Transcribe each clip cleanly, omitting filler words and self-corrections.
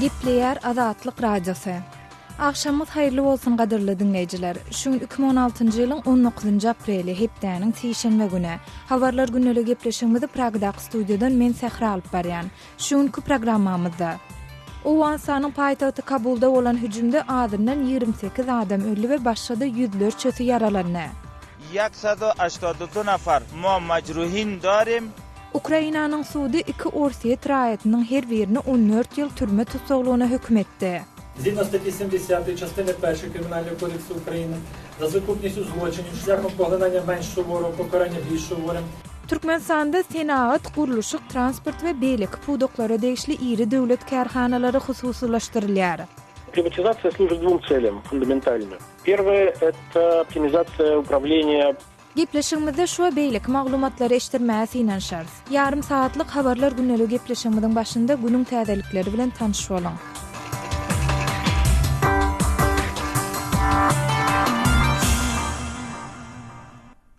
Gepleýär Azatlyk Radiosy. Agşamyňyz haýyrly bolsun gadyrly diňleýjiler. Şu gün 2016-njy ýylyň 19-njy apreli, hepdäniň sişenbe güni. Habarlar gündeli gepleşigimizi Pragdaky studiýadan men Sähra alyp barýan. Şu günki programmamyzda. Owganystanyň paýtagty Kabulda bolan hüjümde azyndan 28 adam öldi we başga-da ýüzlerçesi ýaralandy. 182 nafar ma majruhin darim. Ukrainanyň sudy iki orsýet raýatynyň her birini 14 ýyl türme tussaglygyna höküm etdi. Zgidno statýi 70 частини першої Кримінального кодексу України за сукупністю злочинів шляхом поглинання менш суворого покарання більш суворим. Türkmenistanda senagat, gurluşyk, transport we beýleki pudaklara degişli iri döwlet kärhanalary hususylaşdyrylýar. Privatizasiýa služit dwum celýam fundamentalnym. Perwoe, eto optimizasiýa uprawleniýa. Gepleşigimizde şu we beýleki maglumatlary eşitdirmäge synanyşarys. Ýarym sagatlyk Habarlar gündeliği gepleşigimiziň başynda günüň täzelikleri bilen tanyş boluň.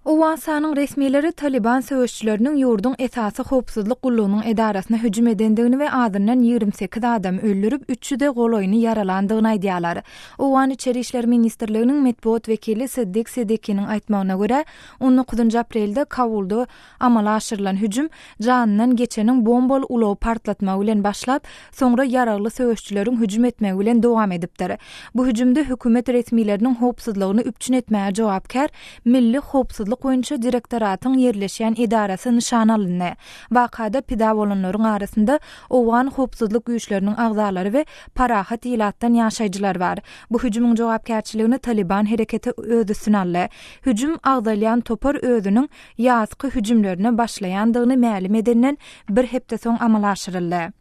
Owganystanyň resmileri Talyban söweşçileriniň ýurduň esasy howpsuzlyk gullugynyň edarasyna hüjüm edendigini we azyndan 28 adamy öldürip, üç ýüze golaýyny ýaralandygyny aýdýarlar. Owgan Içeri işler ministrliginiň metbugat wekili Siddik Siddikiniň aýtmagyna görä, on dokuzynjy aprelde Kabulda amala aşyrylan hüjüm janyndan geçeniň bombaly ulagy partlatmagy bilen başlap, soňra ýaragly söweşçileriň hüjüm etmegi bilen dowam edipdir. Bu hüjümde hökümet resmileriniň howpsuzlygyny üpjün etmäge jogapkär Milli howpsuzlyk boýunça direktoratyň ýerleşýän edarasy nyşana alyndy. Wakada pida bolanlaryň arasynda owgan howpsuzlyk güýçleriniň agzalary we parahat ilatdan ýaşaýjylar bar. Bu hüjümiň jogapkärçiligini Talyban hereketi öz üstüne aldy. Hüjüm agzalýan topar özüniň ýazky hüjümlerine başlaýandygyny mälim edenden bir hepde soň amala aşyryldy.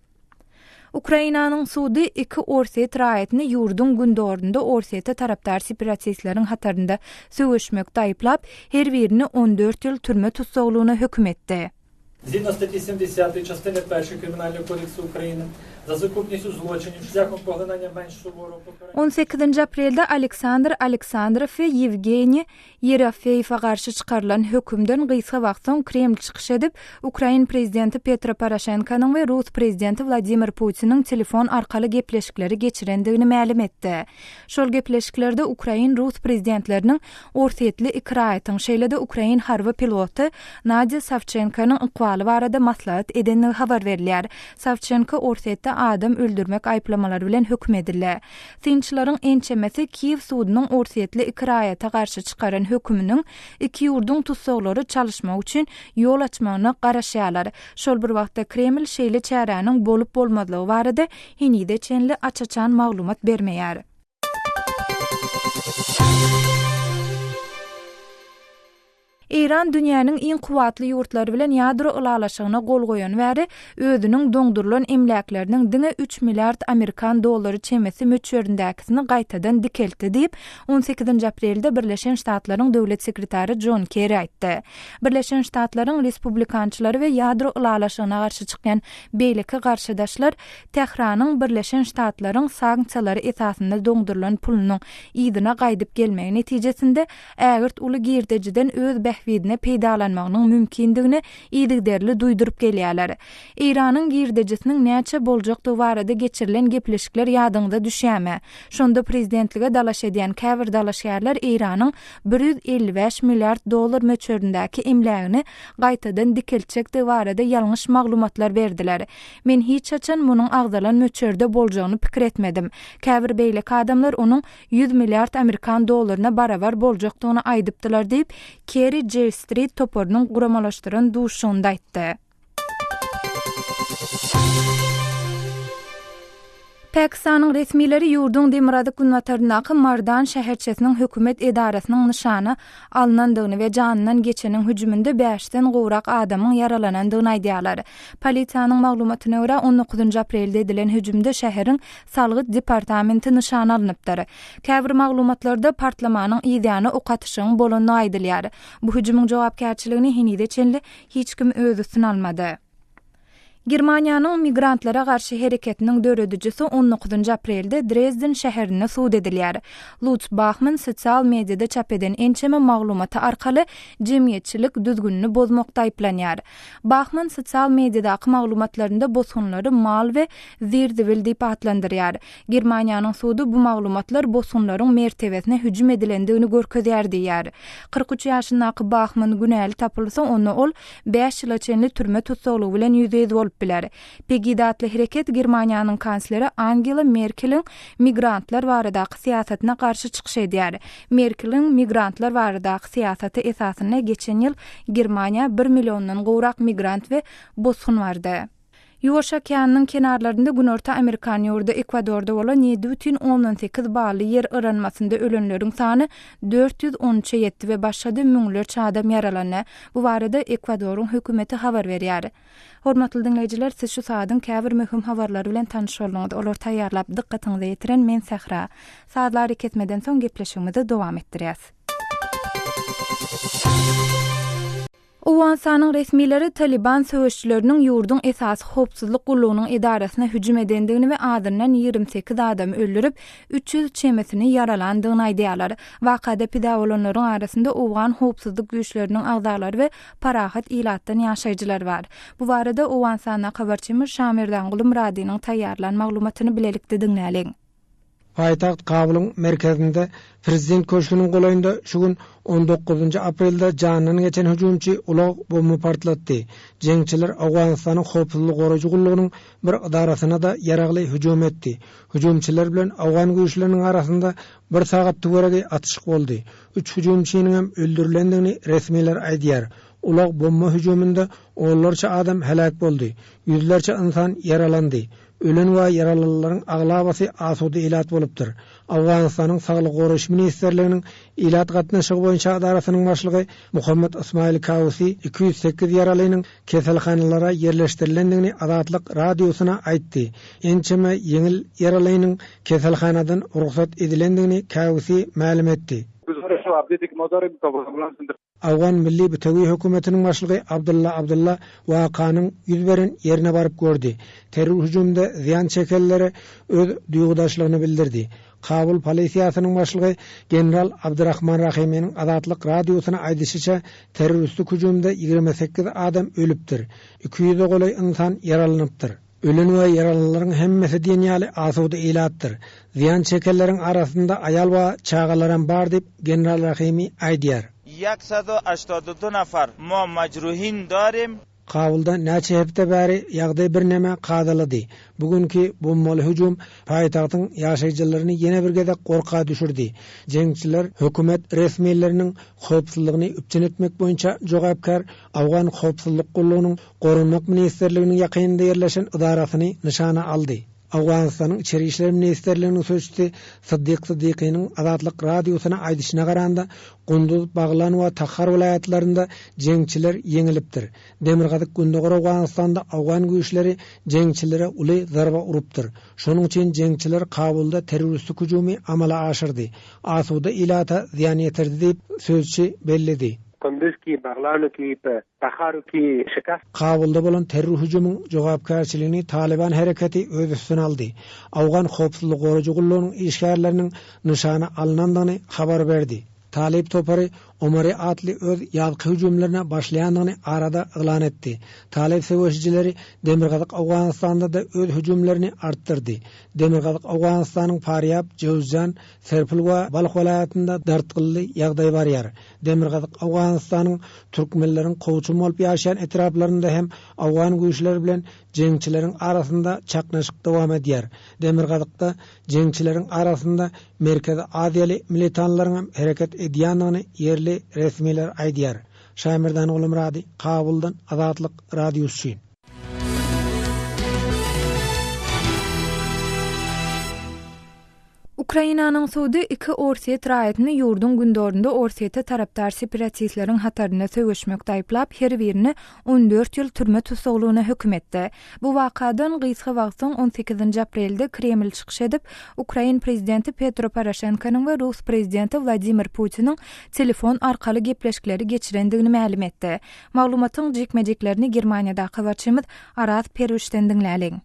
Ukrainanyň sudy iki orsýet raýatyny ýurduň gündogarynda Orsýete tarapdar separatistleriň hatarynda söweşmekde aýyplap, her birini 14 ýyl türme tussaglygyna höküm etdi. Zgidno statýi 70 частини першої Кримінального кодексу України за сукупністю злочинів шляхом поглинання менш суворого покарання. On sekizinji aprelde Aleksandr Aleksandrow we Ýewgeniý Ýerofeýewe garşy çykarylan hökümden gysga wagt soň Kreml çykyş edip, ukrain prezidenti Petro Poroşenkonyň we rus prezidenti Wladimir Putiniň telefon arkaly gepleşikleri geçirendigini mälim etdi. Şol gepleşiklerde ukrain-rus prezidentleriniň orsýetli iki raýatyň, şeýle-de ukrain harby piloty Nadýa Sawçenkonyň ykbaly barada maslahat edendigi habar berilýär. Sawçenko Orsýetde adam öldürmek aýyplamalary bilen höküm edildi. Synçylaryň ençemesi Kiýew sudunyň orsýetli iki raýata garşy çykaran höküminiň iki ýurduň tussaglary çalyşmak üçin ýol açmagyna garaşýarlar. Şol bir wagtda Kreml şeýle çäräniň bolup-bolmazlygy barada henize çenli aç-açan maglumat bermeýär. Eýran dünýäniň iň kuwwatly ýurtlary bilen ýadro ylalaşygyna gol goýany bäri özüniň doňdurylan emläkleriniň diňe üç milliard amerikan dollary çemesi möçberindäkisini gaýtadan dikeltdi diýip, on sekizinji aprelde Birleşen Ştatlaryň döwlet sekretary Jon Kerri aýtdy. Birleşen Ştatlaryň respublikançylary we ýadro ylalaşygyna garşy çykýan beýleki garşydaşlar Tähranyň Birleşen Ştatlaryň sanksiýalary esasynda doňdurylan pulunyň yzyna gaýdyp gelmegi netijesinde ägirt uly girdejiden öz bähbidine peýdalanmagynyň mümkindigini yzygiderli duýduryp gelýärler. Eýranyň girdejisiniň näçe boljakdygy barada geçirilen gepleşikler ýadyňyza düşýärmi? Şonda prezidentlige dalaş edýän käbir dalaşgärler Eýranyň 155 milliard dollar möçberindäki emlägini gaýtadan dikeltjekdigi barada ýalňyş maglumatlar berdiler. Men hiç haçan munuň agzalan möçberde boljagyny pikir etmedim. Käbir beýleki adamlar onuň 100 milliard amerikan dollaryna barabar boljakdygyny aýdypdylar diýip, Kerri J Street toparynyň guramalaşdyran duşuşygynda aýtdy. Pakistanyň resmileri ýurduň demirgazyk-günbataryndaky Mardan şäherçesiniň hökümet edarasynyň nyşana alnandygyny we janyndan geçeniň hüjüminde bäşden gowrak adamyň ýaralanandygyny aýdýarlar. Polisiýanyň maglumatyna görä, on dokuzynjy aprelde edilen hüjümde şäheriň Salgyt departamenti nyşana alnypdyr. Käbir maglumatlarda partlamanyň yzýany ok atyşygyň bolandygy aýdylýar. Bu hüjümiň jogapkärçiligini henize çenli hiç kim öz üstüne almady. Germaniýanyň migrantlara garşy hereketiniň döredijisi on dokuzynjy aprelde Drezden şäherinde sud edilýär. Lutz Bahmann sosial mediada çap eden ençeme maglumaty arkaly jemgyýetçilik düzgünini bozmakda aýyplanýar. Bahmann sosial mediadaky maglumatlarynda bosgunlary mal we zir-zibil diýip atlandyrýar. Germaniýanyň sudy bu maglumatlar bosgunlaryň mertebesine hüjüm edilendigini görkezýär diýýär. 43 ýaşyndaky Bahmann günäli tapylsa, onda ol bäş ýyla çenli türme tussaglygy bilen ýüzbe-ýüz bolup biler. Pegida atly hereket Germaniýanyň kansleri Angela Merkeliň migrantlar baradaky syýasatyna garşy çykyş edýär. Merkeliň migrantlar baradaky syýasaty esasynda geçen ýyl Germaniýa bir milliondan gowrak migrant we bosgun bardy. Ýuwaş okeanynyň kenarlarynda Günorta Amerikan ýurdy Ekwadorda bolan 7,8 bally ýer yranmasynda ölenleriň sany 413-e ýetdi we başga-da müňlerçe adam ýaralandy. Bu barada Ekwadoryň hökümeti habar berýär. Hormatly diňleýjiler, siz şu saadyň käbir möhüm habarlary bilen tanyş bolduňyz. Olary taýýarlap, dykgatyňyza ýetiren men Sähra. Sazly arakesmeden soň gepleşigimizi dowam etdirýäs. Owganystanyň resmileri Talyban söweşijileriniň ýurduň esasy howpsuzlyk gullugynyň edarasyna hüjüm edendigini we azyndan 28 adamy öldürip, 300 çemesini ýaralandygyny aýdýarlar. Wakada pida bolanlaryň arasynda owgan howpsuzlyk güýçleriniň agzalary we parahat ilatdan ýaşaýjylar bar. Bu barada Owganystandaky habarçymyz Şamerdanguly Myradynyň taýýarlan maglumatyny bilelikde diňläliň. Paýtagt Kabulyň merkezinde, Prezident köşgüniň golaýynda şu gün, on dokuzynjy aprelde janyndan geçen hüjümçi ulag bomba partlatdy. Jeňçiler Owganystanyň howpsuzlygy goraýjy gullugynyň bir edarasyna-da ýaragly hüjüm etdi. Hüjümçiler bilen owgan güýçleriniň arasynda bir sagat töweregi atyşyk boldy. Üç hüjümçiniňem öldürilendigini resmiler aýdýar. Ulag bomba hüjüminde onlarça adam heläk boldy, ýüzlerçe ynsan ýaralandy. Ölen we ýaralylaryň aglabasy asuda ilat bolupdyr. Owganystanyň Saglygy goraýyş ministrliginiň ilat gatnaşygy boýunça edarasynyň başlygy Muhammad Ysmaýyl Kausi 208 ýaralynyň keselhanalara ýerleşdirilendigini Azatlyk Radiosyna aýtdy. Ençeme ýeňil ýaralynyň keselhanadan rugsat edilendigini Kausi mälim etdi. Owgan Milli bitewi hökümetiniň başlygy Abdylla Abdylla wakanyň ýüz beren ýerine baryp gördi. Terror hüjüminde zyýan çekenlere öz duýgudaşlygyny bildirdi. Kabul polisiýasynyň başlygy general Abdyrahman Rahiminiň Azatlyk Radiosyna aýdyşyça, terroristik hüjümde 28 adam ölüpdir, iki ýüze golaý ynsan ýaralanypdyr. Ölen we ýaralanlaryň hemmesi diýen ýaly asuda ilatdyr. Zyýan çekenleriň arasynda aýal we çagalaram bar diýip, general Rahimi aýdýar. 182 nafar ma majruhin darim. Kabulda näçe hepde bäri ýagdaý birneme kadalydy. Bu günki bombaly hüjüm paýtagtyň ýaşaýjylaryny ýene bir gezek gorka düşürdi. Jeňçiler hökümet resmileriniň howpsuzlygyny üpjün etmek boýunça jogapkär Owgan howpsuzlyk gullugynyň Goranmak ministrliginiň ýakynynda ýerleşen edarasyny nyşana aldy. Owganystanyň Içeri işler ministrliginiň sözçüsi Syddyk Syddykynyň Azatlyk Radiosyna aýdyşyna garanda, Gunduz, Baglan we Tahar welaýatlarynda jeňçiler ýeňilipdir. Demirgazyk-gündogar Owganystanda owgan güýçleri jeňçilere uly zarba urupdyr. Şonuň üçin jeňçiler Kabulda terroristik hüjümi amala aşyrdy, asuda ilata zyýan ýetirdi diýip, sözçi belledi. Kunduz ki, Baglanu ki, Taharu ki şikast. Kabulda bolan terror hüjümiň jogapkärçiligini Talyban hereketi öz üstüne aldy. Owgan howpsuzlygy goraýjy gullugynyň işgärleriniň nyşana alnandygyny habar berdi. Talyp topary Omari atly öz ýazky hüjümlerine başlaýandygyny arada yglan etdi. Talyp söweşijileri Demirgazyk Owganystanda-da öz hüjümlerini artdyrdy. Demirgazyk Owganystanyň Farýab, Jöwüzjan, Serpil we Balh welaýatynda dartgynly ýagdaý barýar. Demirgazyk Owganystanyň türkmenleriň kowçum bolup ýaşaýan etraplarynda hem owgan güýçleri bilen jeňçileriň arasynda çaknyşyk dowam edýär. Demirgazykda jeňçileriň arasynda Merkezi Aziýaly militanlaryň hem hereket edýändigini ýerli resmiler aýdýar. Şaýmerdan Gulumyrady, Kabuldan Azatlyk Radiosy üçin. Ukrainanyň sudy iki orsýet raýatyny ýurduň gündogarynda Orsýete tarapdar separatistleriň hatarynda söweşmekde aýyplap, her birini 14 ýyl türme tussaglygyna höküm etdi. Bu wakadan gysga wagt soň, on sekizinji aprelde Kreml çykyş edip, ukrain prezidenti Petro Poroşenkonyň we rus prezidenti Wladimir Putiniň telefon arkaly gepleşikleri geçirendigini mälim etdi. Maglumatyň jikme-jiklerini Germaniýadaky habarçymyz Araz Perwişden diňläliň.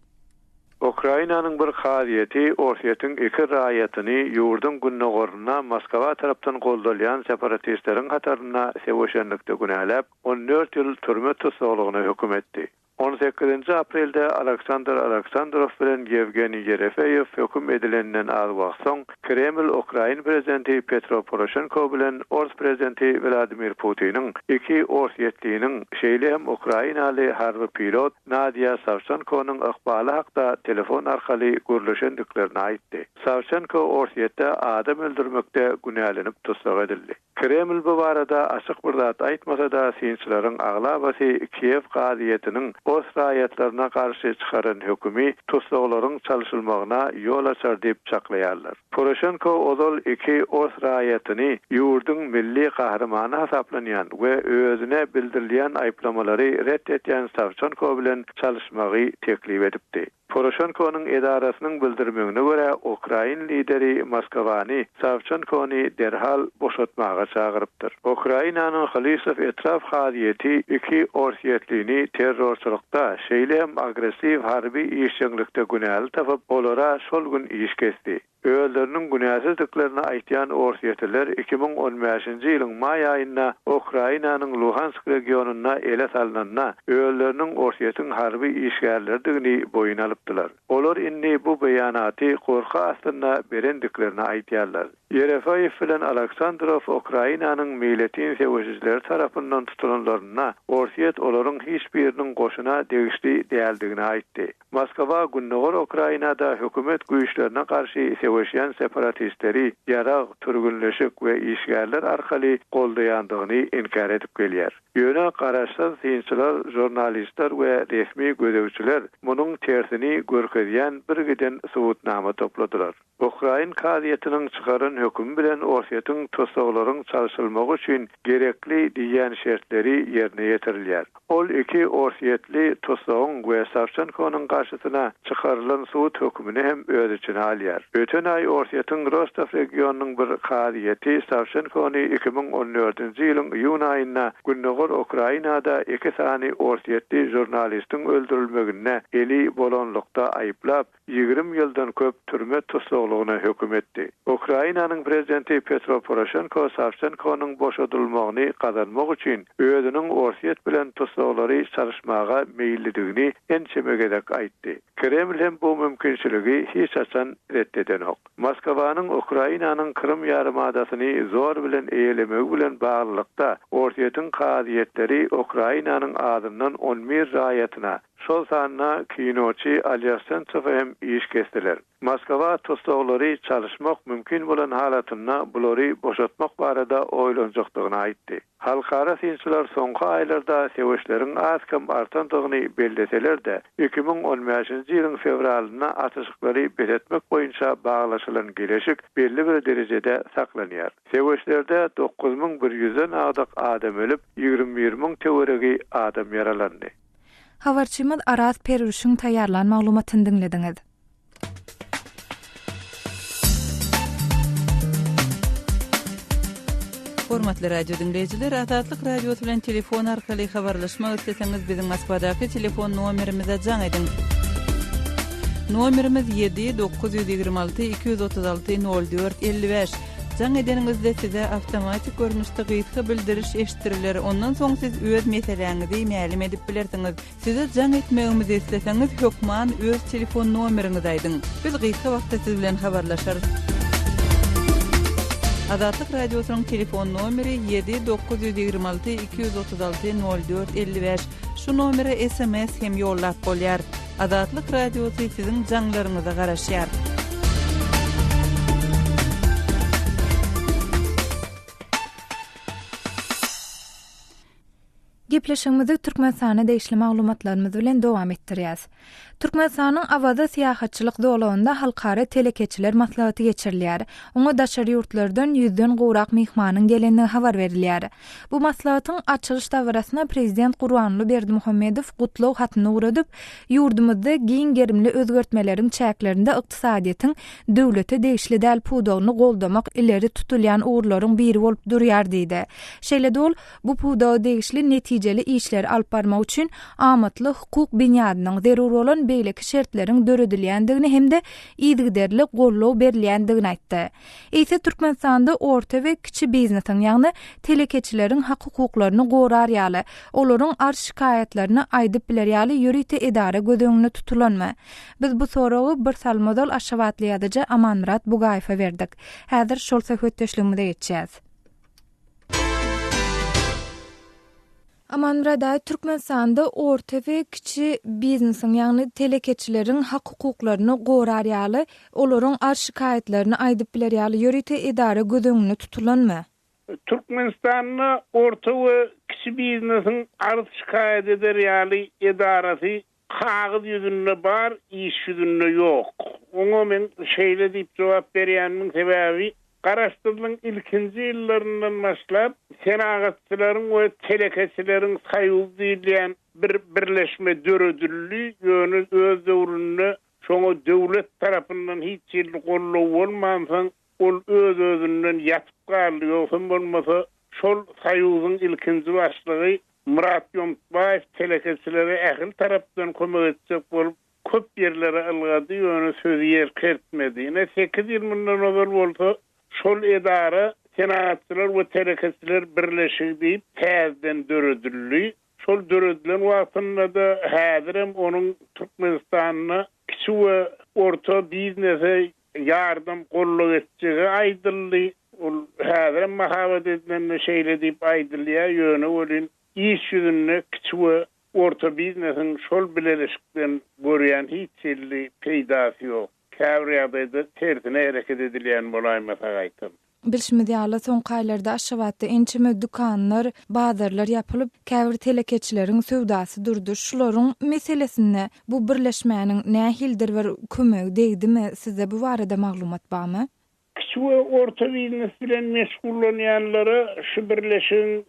Ukrainanyň bir kazyýeti Orsýetiň iki raýatyny ýurduň gündogarynda Moskwa tarapdan goldalýan separatistleriň hatarynda söweşenlikde günäläp, 14 ýyl türme tussaglygyna höküm etdi. On sekizinji aprelde Aleksandr Aleksandrow bilen Ýewgeniý Ýerefeýew höküm edileninden az wagt soň, Kreml ukrain prezidenti Petro Poroşenko bilen ors prezidenti Wladimir Putiniň iki orsýetliniň, şeýle hem ukrainaly harby pilot Nadiýa Sawçenkonyň ykbaly hakda telefon arkaly gürleşendiklerini aýtdy. Sawçenko Orsýetde adam öldürmekde günälenip tussag edildi. Kreml bu barada açyk bir zat aýtmasa-da, synçylaryň aglabasy Kiýew kazyýetiniň ors raýatlaryna garşy çykaran hökümi tussaglaryň çalşylmagyna ýol açar diýip çaklaýarlar. Poroşenko ozal iki ors raýatyny ýurduň milli gahrymany hasaplanýan we özüne bildirilýän aýyplamalary ret etýän Sawçenko bilen çalyşmagy teklip edipdi. Poroşenkonyň edarasynyň bildirmegine görä, ukrain lideri Moskowany Sawçenkony derhal boşatmaga çagyrypdyr. Ukrainanyň Hlysow etrap kazyýeti iki orsýetlini terrorçylykda, şeýle hem agressiw harby işjeňlikde günäli tapyp, olara şol gün iş kesdi. Özleriniň günäsizdiklerini aýtýan orsýetliler 2015-nji ýylyň maý aýynda Ukrainanyň Luhansk regionynda ele salnanda, özleriniň Orsýetiň harby işgärleridigini boýun alypdylar. Olar indi bu beýanaty gorky astynda berendiklerini aýdýarlar. Ýerefeýew bilen Aleksandrow Ukrainanyň meýletin söweşijileri tarapyndan tutulanlarynda, Orsýet olaryň hiç biriniň goşuna degişli däldigini aýtdy. Moskwa gündogar Ukrainada hökümet güýçlerine garşy söweşýän separatistleri ýarag, türgünleşik we işgärler arkaly goldaýandygyny inkär edip gelýär. Ýöne garaşsyz synçylar, žurnalistler we resmi gözegçiler munuň tersini görkezýän birgiden subutnama topladylar. Ukrain kazyýetiniň çykaran hökümi bilen Orsýetiň tussaglaryň çalşylmagy üçin gerekli diýýän şertleri ýerine ýetirilýär. Ol iki orsýetli tussagyň we Sawçenkonyň garşysyna çykarylan sud hökümini hem öz içine alýar. Öten aý Orsýetiň Rostow regionynyň bir kazyýeti Sawçenkony 2014-nji ýylyň iýun aýynda gündogar Ukrainada iki sany orsýetli žurnalistiň öldürilmeginde eli bolanlykda aýyplap, 20 ýyldan köp türme tussaglygyna höküm etdi. Ukrainanyň prezidenti Petro Poroşenko Sawçenkonyň boşadylmagyny gazanmak üçin özüniň Orsýet bilen tussaglary çalyşmaga meýillidigini ençeme gezek aýtdy. Kreml hem bu mümkinçiligi hiç haçan ret edenok. Moskwanyň Ukrainanyň Krym ýarymadasyny zor bilen eýelemegi bilen baglylykda Orsýetiň kazyýetleri Ukrainanyň azyndan on bir raýatyna, Şol sanda kinoçy Olýag Sentsowa hem iş kesdiler. Moskwa tussaglary çalyşmak mümkin bolan halatynda bulary boşatmak barada oýlanjakdygyny aýtdy. Halkara synçylar soňky aýlarda söweşleriň az-kem artandygyny belleseler-de, 2015-nji ýylyň fewralynda atyşyklary bes etmek boýunça baglaşylan geleşik belli bir derejede saklanýar. Söweşlerde 9100-den agdyk adam ölüp, 21 müň töweregi adam ýaralandy. Habarçymyz Araz Perwişiň taýýarlan maglumatyny diňlediňiz. Hormatly radio diňleýjiler, Azatlyk Radiosy bilen telefon arkaly habarlaşmak isleseňiz, biziň Moskwadaky telefon nomerimize jaň ediň. Nomerimiz 7 926 236 04 55. Jaň edeniňizde size awtomatik görnüşde gysga bildiriş eşitdiriler, ondan soň siz öz meseläňizi mälim edip bilersiňiz. Size jaň etmegimizi isleseňiz, hökman öz telefon nomeriňizi aýdyň. Biz gysga wagtda siz bilen habarlaşarys. Azatlyk Radiosynyň telefon nomeri 7 926 236 04 55. Şu nomere sms hem ýollap bolýar. Azatlyk Radiosy siziň jaňlaryňyza garaşýar. Gepleşigimizi Türkmenistana degişli maglumatlarymyz bilen dowam etdirýäs. Türkmenistanyň Awaza syýahatçylyk zolagynda halkara telekeçiler maslahaty geçirilýär. Oňa daşary ýurtlardan ýüzden gowrak myhmanyň gelendigi habar berilýär. Bu maslahatyň açylyş dabarasyna Prezident Gurbanguly Berdimuhamedow gutlag hatyny ugradyp, ýurdumyzda giň gerimli özgertmeleriň çäklerinde ykdysadyýetiň döwlete degişli däl pudagyny goldamak ileri tutulýan ugurlaryň biri bolup durýar diýdi. Şeýle-de ol, Bu pudaga degişli netijeli işleri alyp barmak üçin amatly hukuk binýadynyň, zerur bolan beýleki şertleriň döredilýändigini hem-de yzygiderli goldaw berilýändigini aýtdy. Eýse Türkmenistanda orta we kiçi biznesiň, ýagny telekeçileriň hak-hukuklaryny gorar ýaly, olaryň arz-şikaýatlaryny aýdyp biler ýaly ýörite edara göz öňünde tutulanmy? Biz bu soragy bir salym ozal aşgabatly ýazyjy Amanmyrat Bugaýewe berdik. Häzir şol söhbetdeşligimize geçýäs. Amanmyrat aga, Türkmenistanda orta we kiçi biznesiň, ýagny telekeçileriň hak-hukuklaryny gorar ýaly, olaryň arz-şikaýatlaryny aýdyp biler ýaly ýörite edara göz öňünde tutulanmy? Türkmenistanda orta we kiçi biznesiň arz-şikaýat eder ýaly edarasy Kagyz ýüzünde bar, iş ýüzünde ýok. Oňa men şeýle diýip jogap berýänimiň sebäbi, Garaşsyzlygyň ilkinji ýyllaryndan başlap, Senagatçylaryň we telekeçileriň soýuzy diýilýän bir birleşme döredildi, ýöne öz döwründe şoňa döwlet tarapyndan hiç hili goldaw bolmansoň, ol öz-özünden ýatyp galdy, ýogsam bolmasa, şol soýuzyň ilkinji başlygy Myrat Ýomutbaýew telekeçilere ähli tarapdan kömek etjek bolup, köp ýerlere ylgady, ýöne sözi ýer kertmedi. Ine, sekiz ýyl mundan ozal bolsa, şol edara Senagatçylar we telekeçiler birleşigi diýip, täzeden döredildi. Şol döredilen wagtynda-da, häzirem onuň Türkmenistanda kiçi we orta biznese Ýardam gollag etjegi aýdyldy. Ol häzirem mahabat edilende şeýle diýip aýdylýar, ýöne welin iş ýüzünde kiçi we orta biznesiň şol bileleşikden görýän hiç hili peýdasy ýok. Käbir ýagdaýda tersine hereket edilýän bolaýmasa gaýtam. Bilşimiz ýaly, soňky aýlarda Aşgabatda ençeme dükanlar, bazarlar ýapylyp, käbir telekeçileriň söwdasy durdy. Şularyň meselesinde bu birleşmäniň nähilidir bir kömegi degdimi? Sizde bu barada maglumat barmy? Kiçi we orta biznes bilen meşgullanýanlara şu birleşigiň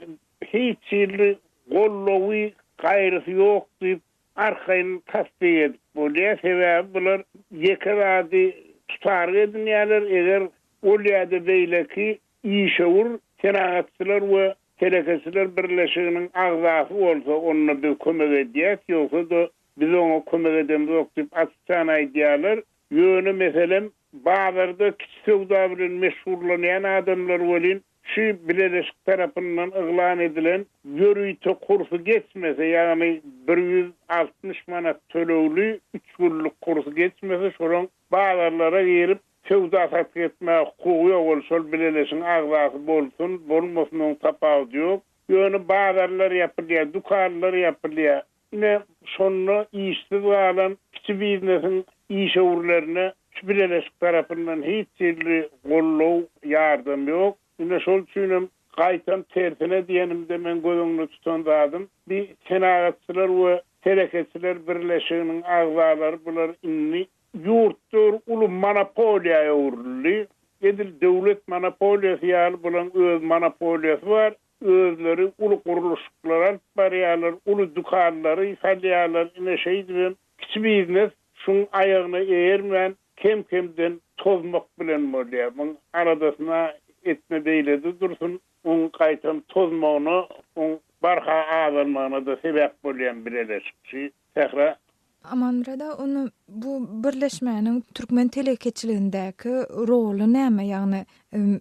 hiç hili goldawy, gaýrysy ýok diýip arkaýyn tassyk edip bolýar. Sebäbi bular ýeke zady tutaryk edinýärler, eger ol ýa-da beýleki işewür Senagatçylar we telekeçiler birleşiginiň agzasy bolsa, onda biz kömek edýäs, ýogsa-da biz oňa kömek edemzok diýip açyk-çan aýdýarlar. Ýöne, meselem, bazarda kiçi söwda bilen meşgullanýan adamlar welin, şu bileleşik tarapyndan yglan edilen ýörite kursy geçmese, ýagny 160 manat tölegli üç günlük kursy geçmese, şolaň bazarlara girip söwda-satyk etmäge hukugy ýok, ol şol bileleşigiň agzasy bolsun, bolmasyn oň tapawudy ýok. Ýöne bazarlar ýapylýar, dükanlar ýapylýar. Ine, şonda işsiz galan kiçi biznesiň işewürlerine şu bileleşik tarapyndan hiç hili goldaw, ýardam ýok. Ine, şol üçinem gaýtam tersine diýenimde meň göz öňünde tutan zadym, bi Senagatçylar we telekeçiler birleşiginiň agzalary bular indi ýurtda bir uly monopoliýa öwrüldi. Edil döwlet monopoliýasy ýaly bulaň öz monopoliýasy bar. Özleri uly gurluşyklary alyp barýarlar, uly dükanlary salýarlar, ine şeýdibem kiçi biznes şuň aýagyna eýermän kem-kemden tozmak bilen bolýar. Muň aladasyna etme beýlede dursun, oň gaýtam tozmagyna, oň barha azalmagyna-da sebäp bolýan bileleşik şu Sähra. Amanmyrat aga, onda bu birleşmäniň türkmen telekeçiligindäki roly näme, ýagny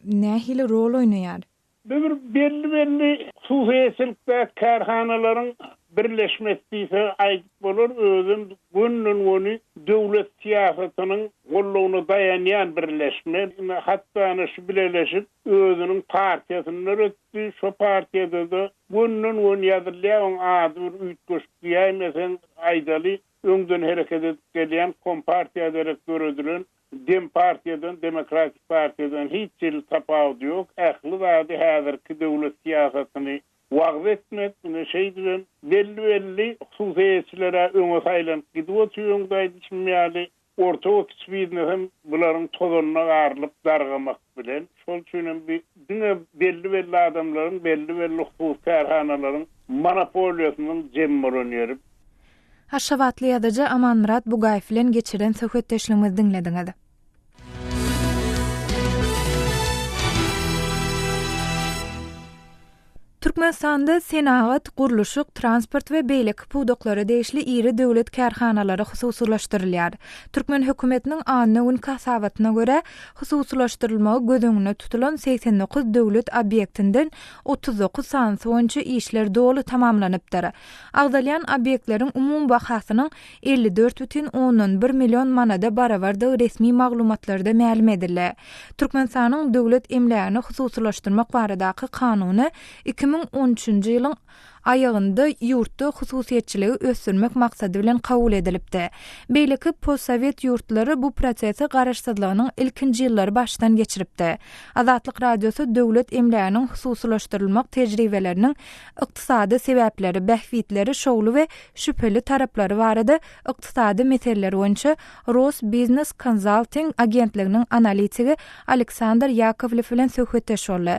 nähili rol oýnaýar? Bu bir belli-belli hususyýetçilikdäki kärhanalaryň birleşmesi diýse aýdyp bolar, özem gönden-göni döwlet syýasatynyň goldawyna daýanýan birleşme. Ine, hatda ana şu bileleşik özüniň partiýasyny döretdi, şo partiýada-da gönden-göni ýazylýar, oň ady bir üýtgeşik diýäýmeseň, aýdaly, öňden hereket edip gelýän Kompartiýa derek döredilen Dempartiýadan, Demokratik partiýadan hiç hili tapawudy ýok. Ähli zady häzirki döwlet syýasatyny. wagyz etmek, ine şeýdibem belli-belli hususy eýeçiler-ä öňe saýlanyp gidip otyr öňde aýdyşym ýaly, orta we kiçi biznesem bularyň tozanyna garylyp dargamak bilen. Şol üçinem bi diňe belli-belli adamlaryň, belli-belli hususy kärhanalaryň monopoliýasynyň jem bolan ýeri. Aşgabatly ýazyjy Amanmyrat Bugaýew bilen geçiren söhbetdeşligimizi diňlediňiz. Türkmenistanda senagat, gurluşyk, transport we beýleki pudaklara degişli iri döwlet kärhanalary hususylaşdyrylýar. Türkmen hökümetiniň anna günki hasabatyna görä, hususylaşdyrylmagy göz öňünde tutulan 89 döwlet obýektinden 39 sanysy boýunça işler doly tamamlanypdyr. Agzalýan obýektleriň umumy bahasynyň 54 bütin ondan bir million manada barabardygy resmi maglumatlarda mälim edildi. Türkmenistanyň döwlet emlägini hususylaşdyrmak baradaky kanuny 2013-nji ýylyň aýagynda ýurtda hususyýetçiligi ösdürmek maksady bilen kabul edilipdi. Beýleki postsowet ýurtlary bu prosesi garaşsyzlygynyň ilkinji ýyllary başdan geçiripdi. Azatlyk Radiosy döwlet emläginiň hususylaşdyrylmak tejribeleriniň ykdysady sebäpleri, bähbitleri, şowly we şübheli taraplary barada ykdysady meseleler boýunça Rosbiznes Consulting agentliginiň analitigi Aleksandr Ýakowlew bilen söhbetdeş boldy.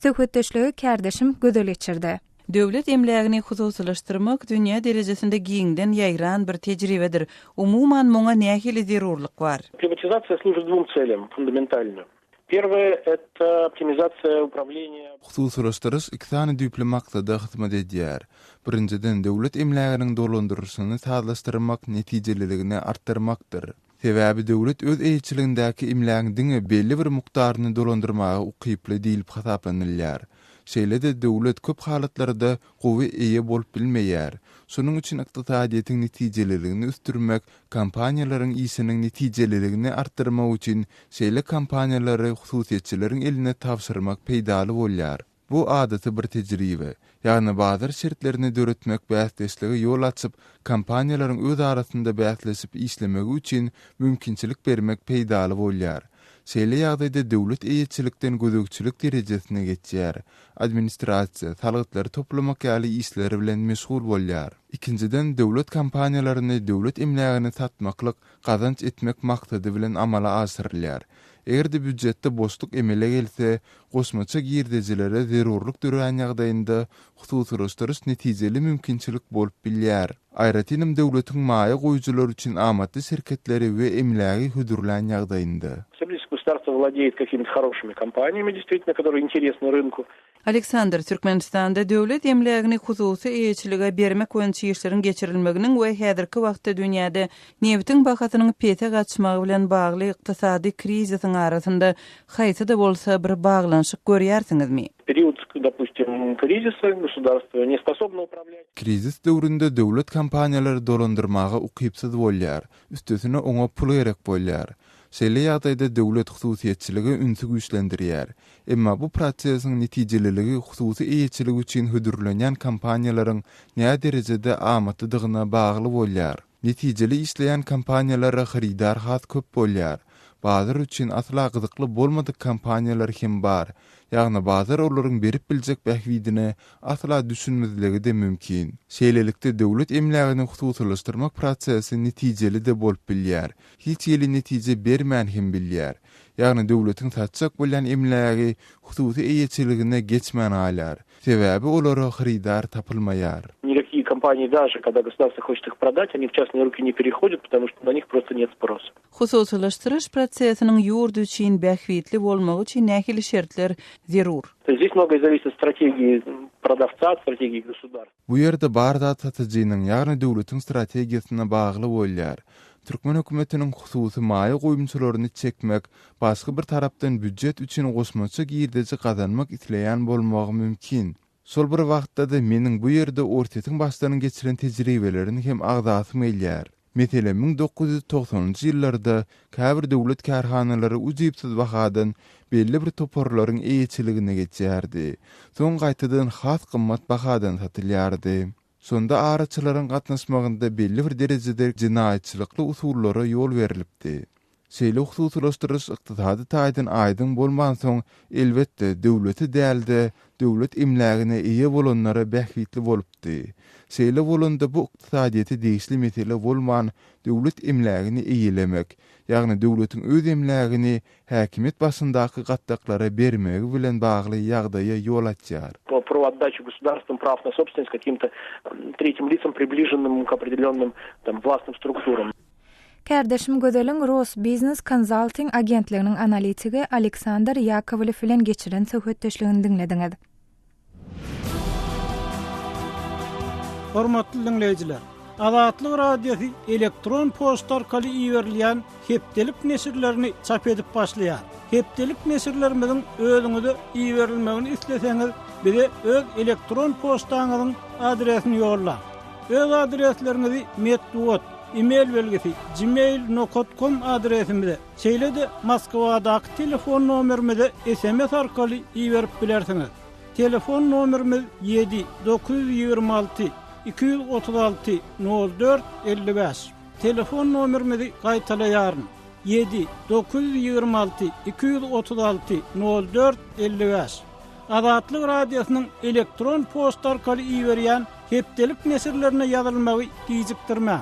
Söhbetdeşligi kärdeşim Gözel geçirdi. Döwlet emlägini hususylaşdyrmak dünýä derejesinde giňden ýaýran bir tejribedir. Umuman, muňa nähili zerurlyk bar? Priwatizasiýa служит двум целям фундаментально. Первое, это оптимизация управления. Hususylaşdyryş iki sany düýpli maksada hyzmat edýär. Birinjiden, döwlet emläginiň dolandyrylyşyny sazlaşdyrmak, netijeliligini artdyrmakdyr. Sebäbi döwlet öz eýeçiligindäki emlägiň diňe belli bir mukdaryny dolandyrmaga ukyply diýlip hasaplanylýar. Şeýle-de döwlet köp halatlarda gowy eýe bolup bilmeýär. Şonuň üçin ykdysadyýetiň netijeliligini ösdürmek, kompaniýalaryň işiniň netijeliligini artdyrmak üçin şeýle kompaniýalary hususyýetçileriň eline tabşyrmak peýdaly bolýar. Bu adaty bir tejribe. Ýagny bazar şertlerini döretmek bäsdeşlige ýol açyp, kompaniýalaryň öz arasynda bäsleşip işlemegi üçin mümkinçilik bermek peýdaly bolýar. Şeýle ýagdaýda döwlet eýeçilikden gözegçilik derejesine geçýär, administrasiýa, salgytlary toplamak ýaly işler bilen meşgul bolýar. Ikinjiden, döwlet kompaniýalaryny döwlet emlägini satmaklyk gazanç etmek maksady bilen amala aşyrylýar. Eger-de býujetde boşluk emele gelse, goşmaça girdejilere zerurlyk dörän ýagdaýynda hususylaşdyryş netijeli mümkinçilik bolup bilýär. Aýratynam döwletiň maýa goýujylar üçin amatly şerketleri we emlägi hödürlän ýagdaýynda. Если государство владеет какими-то хорошими компаниями, действительно, которые интересны рынку. Aleksandr, Türkmenistanda döwlet emlägini hususy eýeçilige bermek boýunça işleriň geçirilmeginiň we häzirki wagtda dünýäde nebitiň bahasynyň pese gaçmagy bilen bagly ykdysady krizisiň arasynda haýsy-da bolsa bir baglanyşyk görýärsiňizmi? Период, допустим, кризиса государство не способно управлять. Krizis döwründe döwlet kompaniýalary dolandyrmaga ukypsyz bolýar, üstesine oňa pul gerek bolýar. Şeýle ýagdaýda döwlet hususyýetçilige ünsi güýçlendirýär. Emma bu prosesiň netijeliligi hususy eýeçilik üçin hödürlenýän kompaniýalaryň näderejede amatlydygyna bagly bolýar. Netijeli işleýän kompaniýalara hyrydar has köp bolýar. Bazar üçin asla gyzykly bolmadyk kompaniýalar hem bar. Ýagny bazar olaryň berip biljek bähbidine asla düşünmezligi-de mümkin. Şeýlelikde döwlet emlägini hususylaşdyrmak prosesi netijeli-de bolup bilýär, hiç hili netije bermän hem bilýär. Ýagny döwletiň satjak bolýan emlägi hususy eýeçiligine geçmän galýar. Sebäbi olara hyrydar tapylmaýar. Никакие компании даже, когда государство хочет их продать, они в частные руки не переходят, потому что на них просто нет спроса. Hususylaşdyryş prosesiniň ýurt üçin bähbitli bolmagy üçin nähili şertler zerur? То есть здесь многое зависит от стратегии продавца, от стратегии государства. Bu ýerde bar zat satyjynyň, ýagny döwletiň strategiýasyna bagly bolýar. Türkmen hökümetiniň hususy maýa goýumçylaryny çekmek, başga bir tarapdan býujet üçin goşmaça girdeji gazanmak isleýän bolmagy mümkin. Şol bir wagtda-da meniň bu ýerde Orsýetiň başdan geçiren tejribelerini hem agzasym gelýär. Meselem, 1990-njy ýyllarda käbir döwlet kärhanalary ujypsyz bahadan belli bir toparlaryň eýeçiligine geçýärdi. Soň gaýtadan has gymmat bahadan satylýardy. Şonda araçylaryň gatnaşmagynda belli bir derejede jenaýatçylykly usullara ýol berlipdi. Şeýle hususylaşdyryş ykdysady taýdan aýdyň bolmansoň, elbetde, döwlete däl-de, döwlet emlägine eýe bolanlara bähbitli bolupdy. Şeýle bolanda bu ykdysadyýete degişli mesele bolman, döwlet emlägini eýelemek, ýagny döwletiň öz emlägini häkimiýet başyndaky gatlaklara bermegi bilen bagly ýagdaýa ýol açýar. Про отдачу государством прав на собственность каким-то третьим лицам, приближенным к определенным там властным структурам. Kärdeşim Gözeliň Rosbiznes Consulting agentliginiň analitigi Aleksandr Ýakowlew bilen geçiren söhbetdeşligini diňlediňiz. Hormatly diňleýjiler! Azatlyk Radiosy elektron poçta arkaly iberilýän hepdelik neşirlerini çap edip başlaýar. Hepdelik neşirlerimiziň özüňize iberilmegini isleseňiz, bize öz elektron poçtaňyzyň adresini ýollaň. Öz adresleriňizi metbugat, e-mail belgisi, gmail nokat kom adresimize, şeýle-de Moskwadaky telefon nomerimize sms arkaly iberip bilersiňiz. Telefon nomerimiz ýedi, 926 236 04 55. Telefon nomerimizi gaýtalaýaryn, ýedi, 926 236 04 55. Azatlyk Radiosynyň elektron poçta arkaly iberýän hepdelik neşirlerine ýazylmagy gijikdirmäň.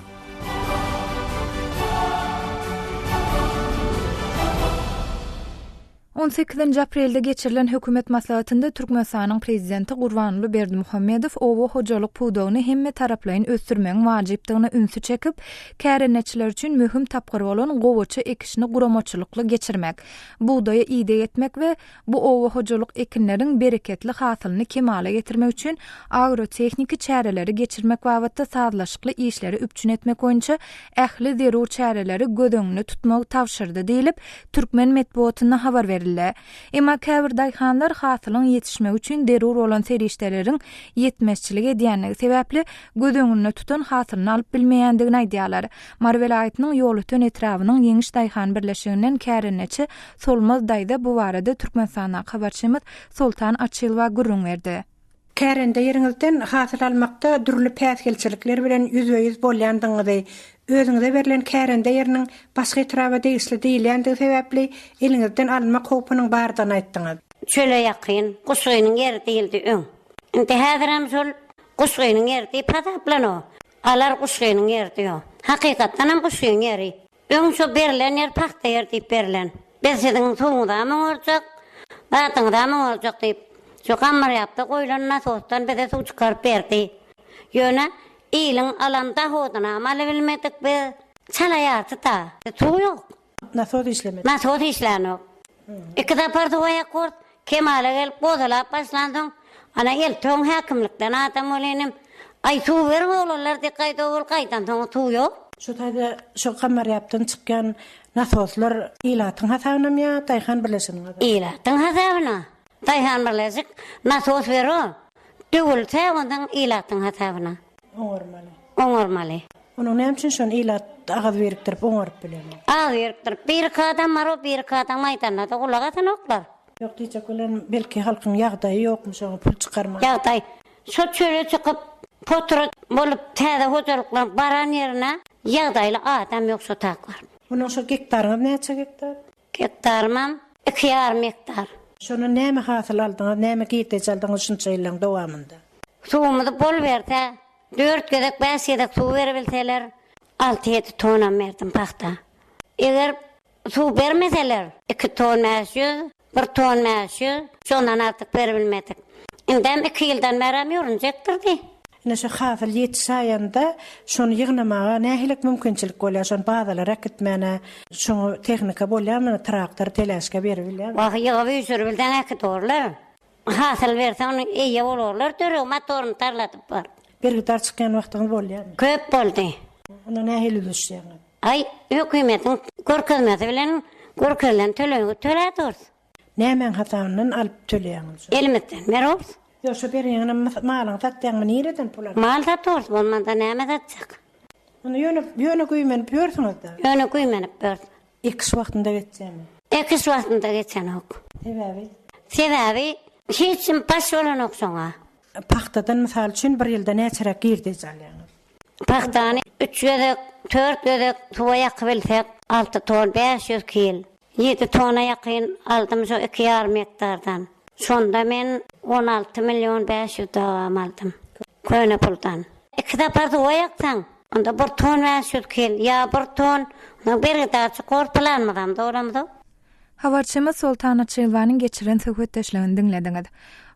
On sekizinji aprelde geçirilen hökümet maslahatynda Türkmenistanyň Prezidenti Gurbanguly Berdimuhamedow oba hojalyk pudagyny hemmetaraplaýyn ösdürmegiň wajypdygyna ünsi çekip, kärendeçiler üçin möhüm tapgyr bolan gowaça ekişini guramaçylykly geçirmek, bugdaýa ideg etmek we Bu oba hojalyk ekinleriň bereketli hasylyny kemala getirmek üçin agrotehniki çäreleri geçirmek babatda sazlaşykly işleri üpjün etmek boýunça ähli zerur çäreleri göz öňünde tutmagy tabşyrdy diýlip, türkmen metbugatynda habar berildi. Emma käbir daýhanlar hasylyň ýetişmegi üçin zerur bolan serişdeleriň ýetmezçilik edýänligi sebäpli göz öňünde tutan hasylyny alyp bilmeýändigini aýdýarlar. Mary welaýatynyň Ýolöten etrabynyň Ýeňiş daýhan birleşiginden kärendeçi Solmaz daýza bu barada Türkmenistandaky habarçymyz Soltan Açylowa gürrüň berdi. Kärende ýeriňizden hasyl almakda dürli päsgelçilikler bilen ýüzbe-ýüz bolýandygyňyzy, özüňize berlen kärende ýeriniň başga etraba degişli diýilýändigi sebäpli eliňizden alynmak howpunyň bardygyny aýtdyňyz. Çöle ýakyn, Guşgynyň ýeri diýildi öň. Indi häzirem şol Guşgynyň ýeri diýip hasaplanok. Alar Guşgynyň ýeri diýo. Hakykatdanam Guşgynyň ýeri. Öň şo berlen ýer pagta ýer diýip berlen. Biz siziň suwuňyzam oňarjak, zadyňyzam oňarjak diýip, şo Gammarýapda goýlan nasosdan bize suw çykaryp berdi. Ýöne iliň alan dahodynam alybilmedik biz. Çala ýarty-da. Suw ýok. Nasos işlemedi. Nasos işlänok. Iki sapar suwa ýakort, kemala gelip gozalap başlansoň, ana eltoň häkimlikden adam welinim, Aý suw beriň oglanlar diýip gaýdawul gaýdansoň suw ýok. Şu taýda şo Gammarýapdan çykýan nasoslar ilatyň hasabynamy ýa daýhan birleşiginiň hasabyna? Ilatyň hasabyna. Daýhan birleşik nasos berok. Döwülse onsoň ilatyň hasabyna. Oňarmaly. Oňarmaly. Onuň näme üçin şony ilat agyz birikdirip oňaryp bilenok? Agyz birikdirip bir-iki adam bar o bir-iki adam aýdanda-da gulak asanoklar. Ýok diýjek bilen belki halkyň ýagdaýy ýokmy şoňa pul çykarmaga. Ýagdaý şo çöle çykyp potrat bolup täze hojalyklaryň baran ýerine ýagdaýly adam ýok şo taklar. Onuň şo gektaryňyz näçe gektar? Gektarymam iki ýarym gektar. Şondan näme hasyl aldyňyz näme girdeji aldyňyz şunça ýyllaň dowamynda? Suwumyzy bol berse Dört gezek, bäş gezek suw beribilseler, alty-ýedi tonam berdim pagta. Eger suw bermeseler, iki ton 500, bir ton 500, şondan artyk beribilmedik. Indem iki ýyldan bärem ýorunja ekdirdi. Ine şu hasyl ýetişäýende şony ýygnamaga nähilek mümkinçilik bolýar, şony bazalara äkitmäne şoňa tehnika bolýarmy, traktor, teläşka beribilýärmi? Wah, ýygyp üýşüribilseň äkidorlar. Hasyl berse ony eýe bolarlar döreg motoryny tarladyp baryp. Bergidar çykýan wagtyňyz bolýarmy? Köp boldy. Onda nähili üzüşýäňiz? Aý, hökümetiň görkezmesi bilen görkezilen tölegini tölädurys. Nämäň hasabyndan alyp töleýäňiz şony? Elimizden berorys. Ýok, şo berýäňem malyňy satýaňmy, nireden pul alýaň? Mal satarys, bolmanda näme satjak? Onda ýöne, ýöne güýmenip ýörsüňiz-dä? Ýöne güýmenip ýörüs. Ekiş wagtynda geçýärmi? Ekiş wagtynda geçenok. Sebäbi? Sebäbi hiç kim baş bolanok şoňa. Pagtadan mysal üçin bir ýylda näçeräk girdeji alýaňyz? Pagtany üç gezek, tört gezek suwa ýakybilsek. Alty ton 500 kil. Ýedi tona ýakyn aldym şo iki ýarym gektardan. Şonda men 16 million 500 dagam aldym. Köne puldan. Iki sapar suwa ýaksaň, onda bir ton 500 kil, ýa bir ton, ondan bergidarçy kor planymyzam dolamzok. Habarçymyz Soltan Açylowanyň geçiren söhbetdeşligini diňlediňiz.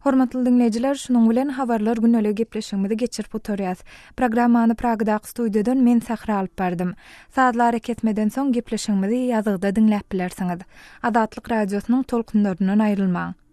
Hormatly diňleýjiler, şunuň bilen Habarlar gündeliği gepleşigimizi geçirip gutarýas. Programmany Pragadaky studiýadan men Sähra alyp bardym. Sazly arakesmeden soň gepleşigimizi ýazgyda diňläp bilersiňiz. Azatlyk Radiosynyň tolkunlaryndan aýrylmaň.